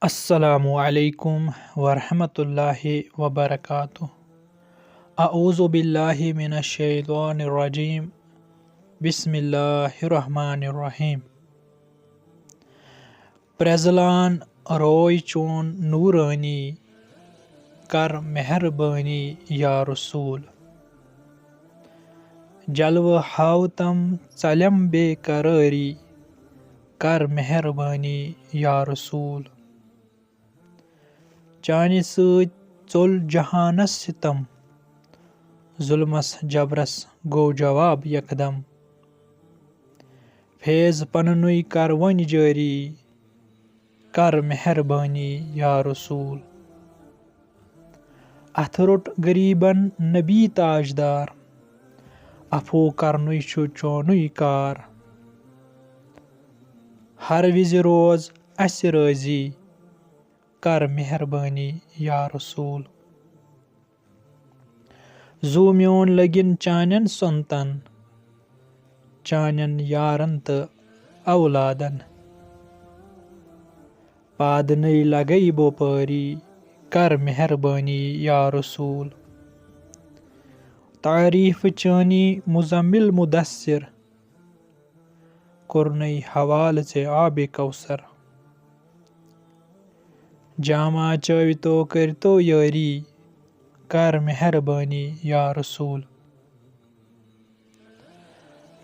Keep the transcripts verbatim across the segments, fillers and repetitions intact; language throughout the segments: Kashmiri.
السلام عليكم ورحمة الله وبركاته. أعوذ بالله من الشيطان الرجيم. بسم الله الرحمن الرحيم. پرٛزلان روے چون نورانی، کر مہربانی یا رسول۔ جلوٕ ہاوتم ژلم بے قرٲری، کر مہربانی یا رسول۔ چانہِ سۭتۍ ژوٚل جہانس ستم، ظلمس جبرس گوٚو جواب یکدم۔ فیض پننُے کر وۄنۍ جٲری، کر مہربٲنی یا رسول۔ اتھٕ روٚٹ غریبن نبی تاجدار، عفو کرنُے چھُ چونُے کار۔ ہر وِزِ روز اسہِ رٲضی، کر مہربٲنی یا رسول۔ زُو میون لٔگِن چانٮ۪ن سنتن، چانٮ۪ن یارن تہٕ اولادن۔ پادنٕے لگے بوپٲری، کر مہربٲنی یا رسول۔ تعریف چٲنی مزمل مدثر، کوٚرنَے حوالہٕ ژےٚ آبِ کوثر۔ جامہ چٲوِتو کٔرۍتو یٲری، کر مہربٲنی یا رسول۔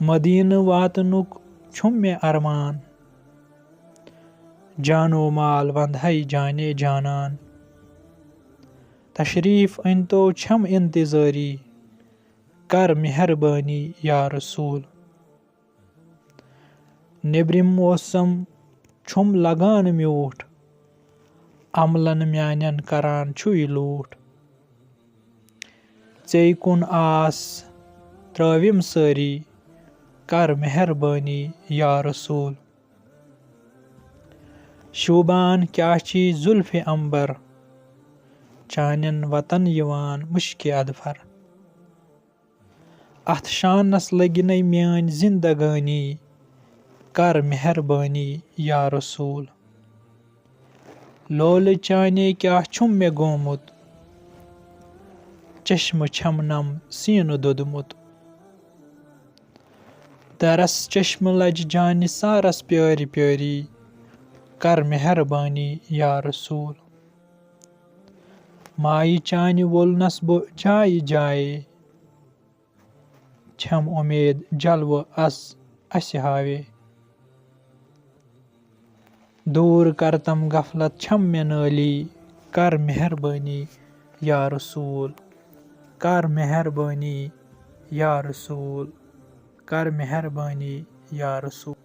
مدینہٕ واتنُک چھُم مےٚ ارمان، جانو مال وندہَے جانے جانان۔ تشریف أنۍتو چھم انتظٲری، کر مہربٲنی یا رسول۔ نیبرِم موسم چھُم لگان میوٗٹھ، عملن میانٮ۪ن کران چھُے لوٗٹھ۔ ژے کُن آس ترٲوِم سٲری، کر مہربٲنی یا رسول۔ شوٗبان کیٛاہ چھی زُلفِ عنبر، چانٮ۪ن وطن یِوان مُشکِ اَدفر۔ اَتھ شانَس لٔگِنَے میٛٲنۍ زِندگٲنی، کر مہربٲنی یا رسول۔ لولہٕ چانے کیٛاہ چھُم مےٚ گوٚمُت، چشمہٕ چھَم نم سیٖنہٕ دوٚدمُت۔ درس چشمہٕ لجہِ جانہِ سارس پیٲرۍ پیٲری، کر مہربٲنی یا رسول۔ مایہِ چانہِ وولنس بہٕ جایہِ جایہِ، چھم اُمید جلوٕ اَس اَسہِ ہاوے۔ دوٗر کرتم غفلت چھم مےٚ نٲلی، کر مہربٲنی یا رسول، کر مہربٲنی یا رسول، کر مہربٲنی یا رسول۔